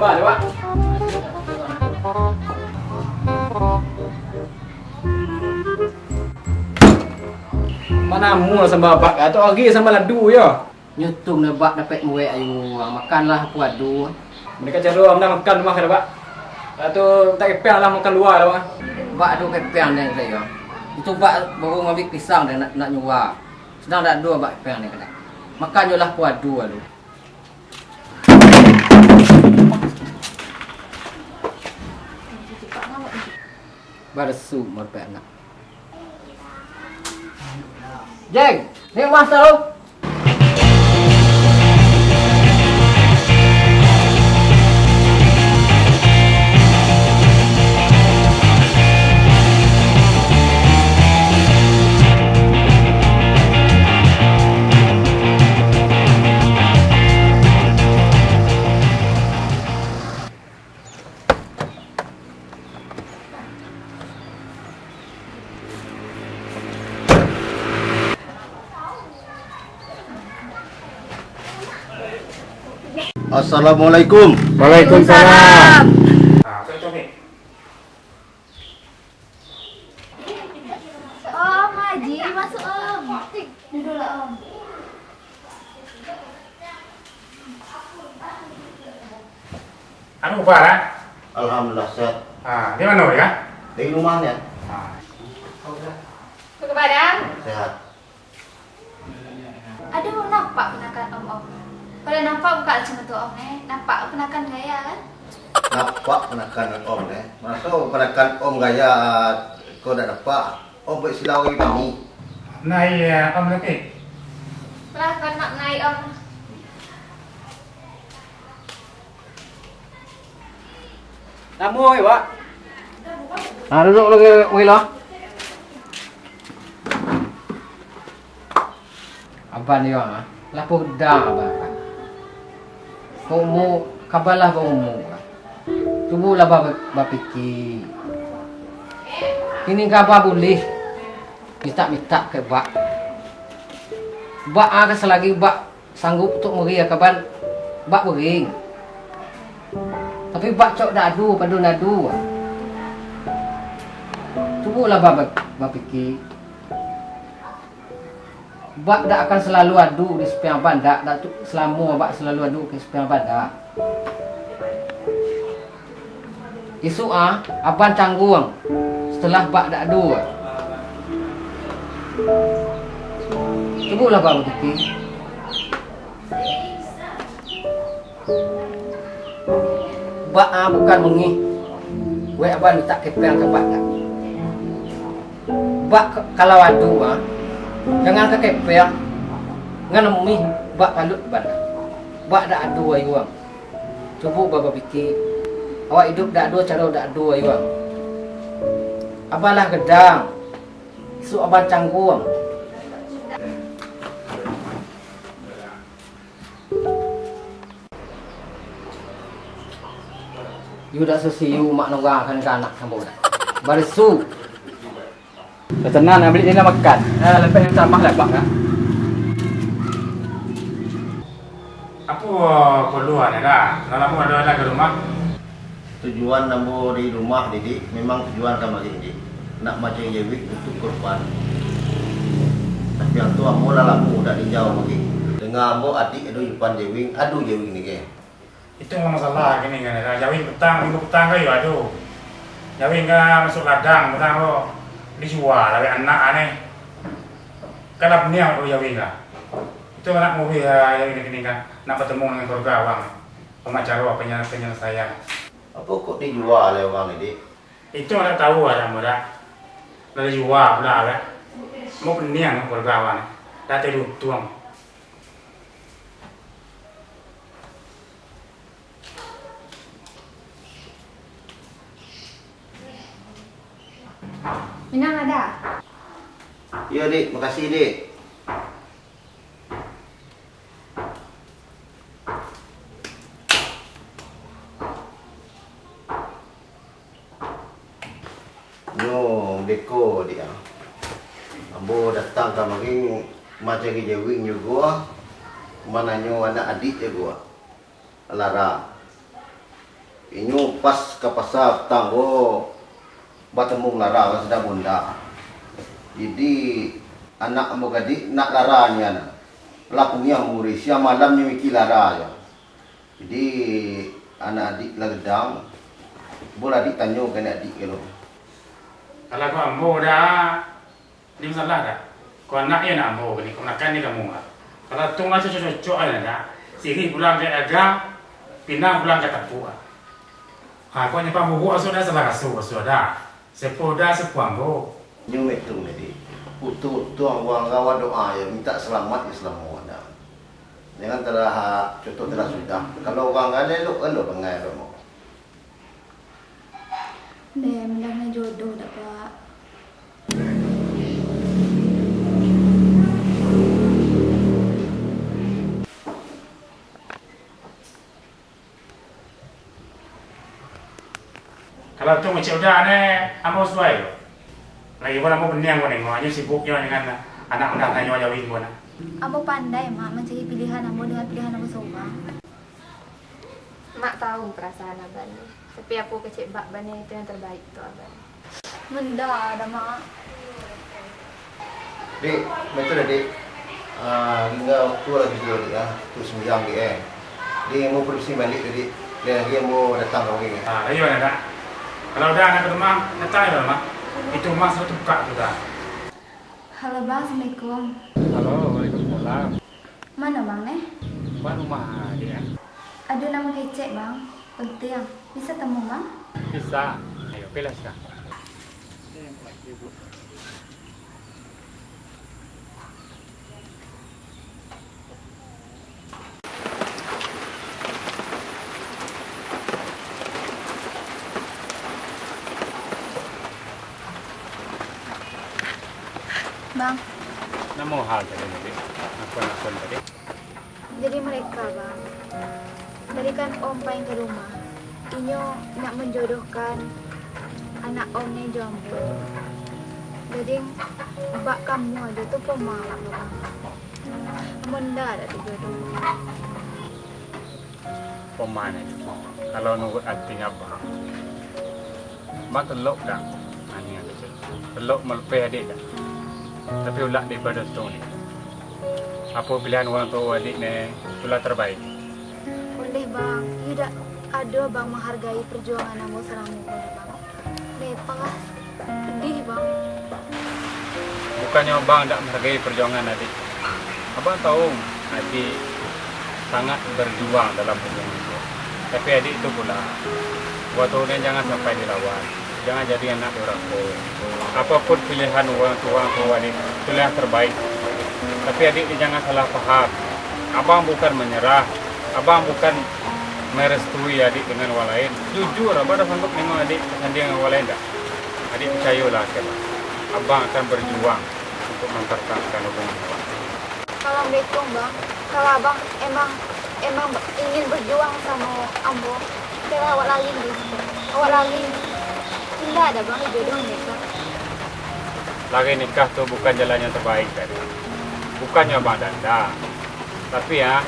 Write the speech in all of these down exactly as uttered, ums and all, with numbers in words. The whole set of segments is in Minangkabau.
Manamu lah sambal abak, atau agi sambal ladu yo? Nyo tu nan bak dapek muwek ayu, makanlah apo ado. Mereka caro amdah makan rumah kada bak. Atau tak kepeang lah makan luar lah bak. Bak ado kepeang den sayo. Itu bak baru ngambil pisang den nak, nak nyuwa. Sedang dak ado bak kepeang den kada. Makan jo lah apo ado lalu. Barasu marepek anak. Jeng, ni rumah taruh. Assalamualaikum. Waalaikumsalam. Om Haji, masuk Om. Duduklah Om. Anu, kabar, ah? Alhamdulillah, sehat. Ah, di mana, ya? Di rumahnya. Ah. Apa kabar, Dang? Sehat. Aduh, nampak panakan Om, Om. Kalau nampak muka macam tu, Om, eh. Nampak panakan gaya, kan? Nampak panakan Om, eh. Masa panakan Om gaya, kau dah nampak? Om buat silau lagi kami. Nah, iya, Om, tapi. Lah, kau nak naik, Om. Namo, Wak? Ah, duduk lagi, Wila. Abah ni, Wak, ah. Lah podah, Abah, kan. Umur, kabalah baumur, kan. Cubolah ba-, bapikir. Kini ka Abah bulih mintak-mintak ka Bak. Bak, ah, selagi Bak sanggup untuak mari ka Abah, Bak bari. Tapi Bak cok dak ado pado nado. Cubolah ba-, ba-, bapikir. Bak dak akan salalu ado di sapiang Abah, dak, dak tu, salamo Bak salalu ado di sapiang Abah, dak. Isuak, ah, Abah cangguang, setelah Bak dak ado. Cubolah Bak bapikir. Bak, ah, bukan mangih. Wek Abah mintak kepeang ka Bak, dak. Bak ka-, kalau ado, ah, jangan ka kepeang. Ngan mih Bak paluik Abah, dak. Bak dak ado ayuang. Cubo Bak bapikir, awak iduik dak ado caro dak ado ayuang. Abah lah gadang, isuak Abah cangguang. Yu dak sasiyu mak nonggang kan ka anak sambo dak. Barasu. Pesanan ambiak inyo makan. Ah, lapeh tamah lah, Bak, ah. Apo kaluahnyo lah? Lah lamo ado lah ka rumah? Tujuan ambo di rumah, Didik, memang tujuan kamari, Dik, nak mancari jawing untuak kurban. Tapi tu ambo lah lamo dak ninjau kamari. Danga ambo adiak ado Ipan jawing, ado jawing ni, ke? Itu memang masalah kini kan, jawing petang, minggu petang kan yo ado. Jawing ka masuak ladang, petang ko dijua lah dek anak aneh. Kan lah paniang ko jawing lah. Itu nak murih, ah, jawing kini kan, nak batemu dengan keluarga awang. Pamacara penyel-, penyelesaian. Apo kok dijua dek urang ni, Dik? Itu ndak tahu lah, ambo dak. Lah dijua pulo, dak. Ambo paniang keluarga awang ni. Dak ado untuang. Minang ado? Iyo, Dik. Makasih, Dik. Nyo beko, Dik, ah. Ambo datang kamari mancari jawing juo, mananyo anak adiak juo. Alarang. Inyo pas ka pasa patang ko, batamu lara ka sadang bonda. Jadi, anak ambo gadik nak lara nian. Lah kumiang muri, siang malam nyo mikir lara jo. Jadi, anak adik lah gadang, bulah adik tanyo ka anak adik ko lo. Alah, ko ambo dah. Jadi masalah dak? Ko anak iyo anak ambo ko ni, kamanakan ni kamu ah. Kalau tung lah cocok-cocok aja dak. Sirih pulang ka dagang, pinang pulang ka tapuak ah. Ha, ko nyo pamuruak asuak dah salah raso asuak dah. Sepo dah sepo ambo. Nyo metung tadi. Utuang-utuang urang gawa doa yo mintak salamaik yo salamo dah. Jangan talah contoh talah sudah. Kalau urang galeh elok-elok bangai ambo. Deh, mandanga jodoh dak, Pak? Kalau tu ngecek udah ne, ambo suai. Lagi pun ambo peniang ko nengok, anyo sibuk nyo dengan anak mandanga nyo jawin ko nah. Ambo pandai, Mak, mancari pilihan ambo dengan pilihan ambo sorang. Mak tahu perasaan abah ni, tapi apo kecek bak bana itu yang terbaik untuk abah. Menda dah, Mak. Dek, betul dah, Dek. Ah, tingga waktu lagi dua, Dek, ah. Tu sembilan, Dek, eh. Dek, mau permisi balik, Dek. Lain lagi mau datang ka urang, eh. Ah, ayo, nak. Kalau udah anak ke rumah, datang aja rumah. Itu rumah satu buka tu dah. Halo, Bang. Assalamualaikum. Halo, waalaikumsalam. Mano, Bang, neh? Bang, rumah dia. Ado nan mangecek, Bang. Penting. Bisa tamu, Bang? Bisa. Ayo, pilah siko. Bang. Namo hal tadi, Dek? Akun-akun tadi? Jadi mereka, Bang. Tadi kan Om payi ka rumah. Inyo nak manjodohkan anak Om ni jo ambo. Jadi, bak kamu aja tu poma awak, Bang. Amun ndak, dak tajodoh. Poma nyo, kalau nuruik ati abang, abang telok dak, aniang kecek, telok malupeh adik dak, tapi ulak daripado untuang ni. Apo pilihan urang tuo adik ne, itulah terbaik. Ondeh, Bang, iyo dak ado abang manghargai perjuangan ambo salamo ko, Bang. Lepah, pedih, Bang. Bukannyo abang dak manghargai perjuangan adik. Abang tahu adik sangat berjuang dalam hubungan tu. Tapi adik tu pula, waktu ni jangan sampai dilawan. Jangan jadi anak durako. Apapun pilihan urang tuo adik, itulah yang terbaik. Tapi adik ni jangan salah paham. Abang bukan menyerah. Abang bukan merestui adik dengan urang lain. Jujur, abang dah sanggup nengok adik basandiang dengan urang lain dak? Adik picayolah ka abang. Abang akan berjuang untuk mempertahankan hubungan abang. Kalau baitu, Bang, kalau abang emang, emang ingin berjuang samo ambo, kira awak lari dulu. Awak lari. Indak ado, Bang, jodoh nikah. Lari nikah tu bukan jalan yang terbaik, Dek. Bukannyo abang dak andak. Tapi, ah,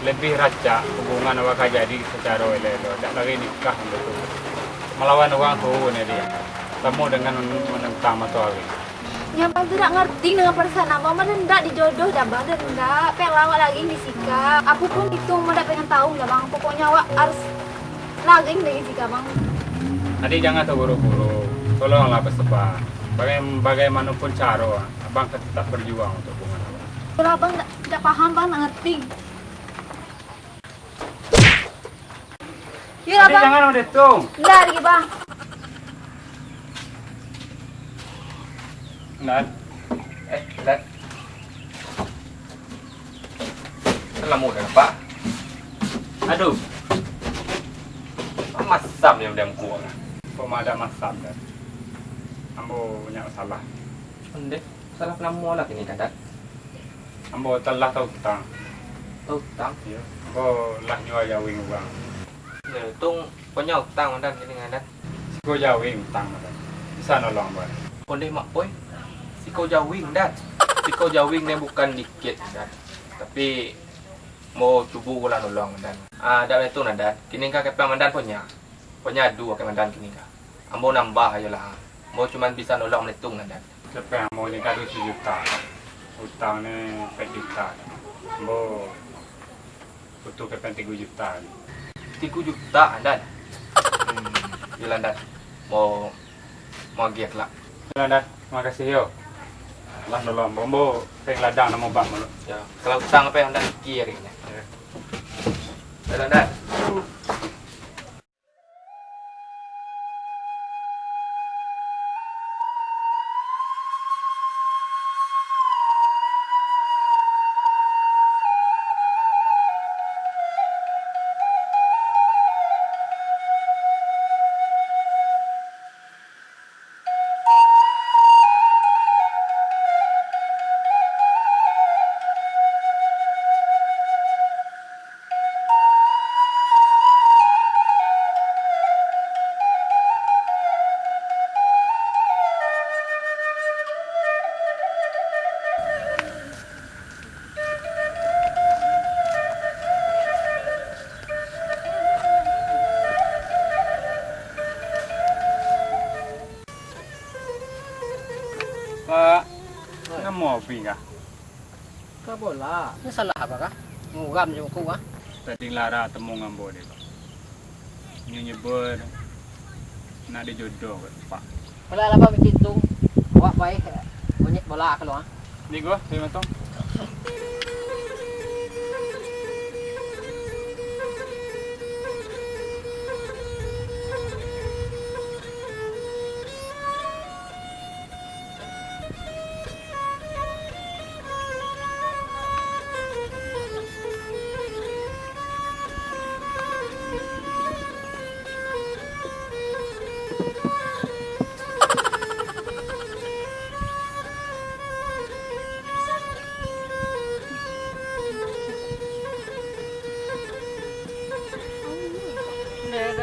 lebih racak hubungan awak ka jadi sacaro elok-elok, dak lari nikah baitu. Malawan urang tuo ni, Dek, samo dengan menentang matoari. Nyo abang tu dak ngerti dengan perasaan abang, abang dak dijodoh dah, Bang, dak, dak. Pek lah awak lari di siko. Apo pun itu, abang dak pengen tahu lah, Bang. Pokoknyo awak harus lari dari siko, Bang. Adik jangan terburu-buru. Tolonglah bersabar. Bagai-, bagaimanapun caro, abang akan tetap berjuang untuk hubungan abang. Kalau abang dak, dak paham, Bang, dak ngerti. Yo, Adik, Bang. Jangan model tu. Ndak lagi, Bang. Nan. Eh, Nan. Kan lamo dah nampak. Aduh. Masam yang udah muka orang. Kok malah masam dah? Ambo banyak masalah. Ondeh. Salah namo lah kini, Kadat? Ambo talah tautang. Tautang? Iyo, ambo lah nyuwa jawing urang. Yo, tung punyo utang, Madan, kini, Madan. Siko jawing utang, Madan. Bisa nolong ambo? Ondeh, Mak Poi. Siko jawing, Dan. Siko jawing ne bukan dikit, Dan. Tapi, ambo cubo lah nolong, Dan. Ah, dak baitu, Madan. Kini ka kepeng Madan punyo. Pokoknyo adu ka Andan kini ka. Ambo nambah ajo lah. Ambo cuman bisa nolong malitung Andan. Kepeng ambo ni kado sajuta. Utang ni ampek juta. Ambo butuh kepeng tigo juta ni. Tigo juta, Andan? Hmm, iyolah, Andan. Ambo, ambo agiah kelak. Iyolah, Andan. Makasih yo. Lah nolong ambo. Ambo ka ladang namo bak mulo. Yo, kalau utang apo Andan pikia ari ko. Yo. Iyolah, Andan. Pak, namo api kah? Ka bola. Nyo salah apo kah? Muram jo muko ah. Tadi Lara temu ngambo deh, Pak. Nyo nyebut nak dijodoh ka Pak. Kalau alah bak bakitu, awak pai monyet bola ka lu ah. Ni gua, pai mantong.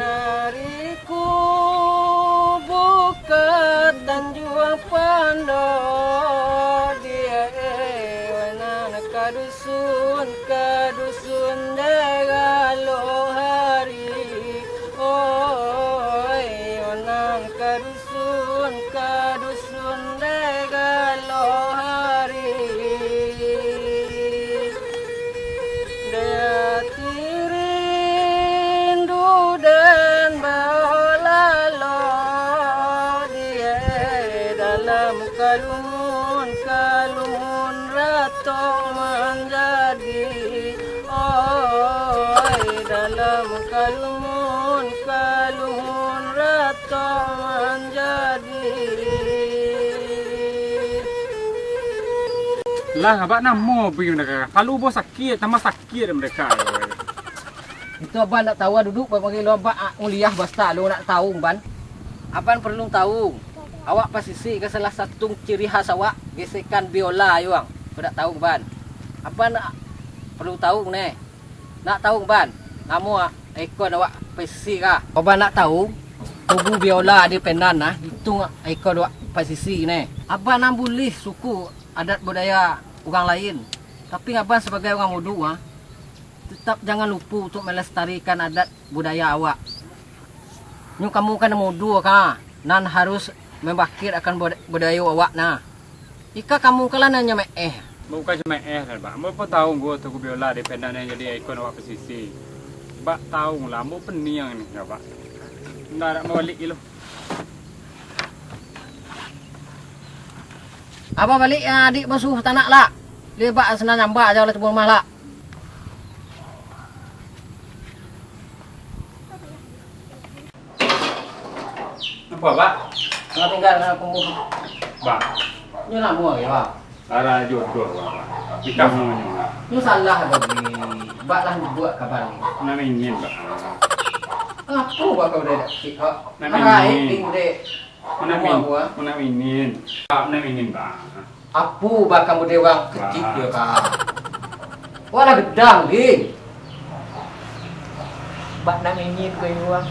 Dari Kubu ka Tanjuang Pando, di nan ka dusun, ka dusun dek galo hari. Oi, nan ka dusun, ka dusun dek galo hari. Dek ati rindu den baolalo, di dalam kalumun, kalumun ratok manjadi. Oi, dalam kalumun, kalumun ratok manjadi. Lah, abak namo pi mendaka? Palu bo sakit, tambah sakit mendaka. Itu abah ndak tahu, duduk bapanggil lo abah, ah, nguliah basta lo nak tahu, Ban. Abah perlu tahu. Awak pasisi ka salah satu ciri khas awak, gesekan biola yo, Bang. Ko ndak tahu, Ban. Abah nak perlu tahu, neh. Nak tahu, Ban, namo ikon awak pasisi ka? Ko Ban nak tahu, tugu biola di Penan nah, itu ikon awak pasisi, neh. Abah nan bulih suku adat budaya urang lain. Tapi Abah sabagai urang mudo, ah, tetap jangan lupo untuk melestarikan adat budaya awak. Nyo kamu kan mudo ka, nan harus mambangkik akan bud-, budayo awak nah. Ika kamu kalah nan nyemeeh. Bukan nyemeeh lah, Bak. Ambo pun tahu ngku tugu biola di Penan nan jadi ikon awak pasisi. Bak tahu lah, ambo peniang ni, ya, Bak. Ndak, ndak mau balik dulu. Abah balik, ya, adik basuh tanak lah. Dia bak senang nyambak aja lah tubuh rumah lah. Apa, Bak? Nggak tinggal, nggak kumpul. Bak. Ini lama ya, Bak. Arah jodoh, Bak. Nikah namanya, Bak. Ini salah tadi. Bak lah buat kabar ni. Mana ingin, Bak? Apa, Bak, kau udah dak cik, Bak? Mana ingin? Mana ingin? Bak, mana ingin, Bak? Apo bakam budek urang kecik Bah. Dio ka? Wah, lah gedang, Ding. Bak nak mingin ko urang.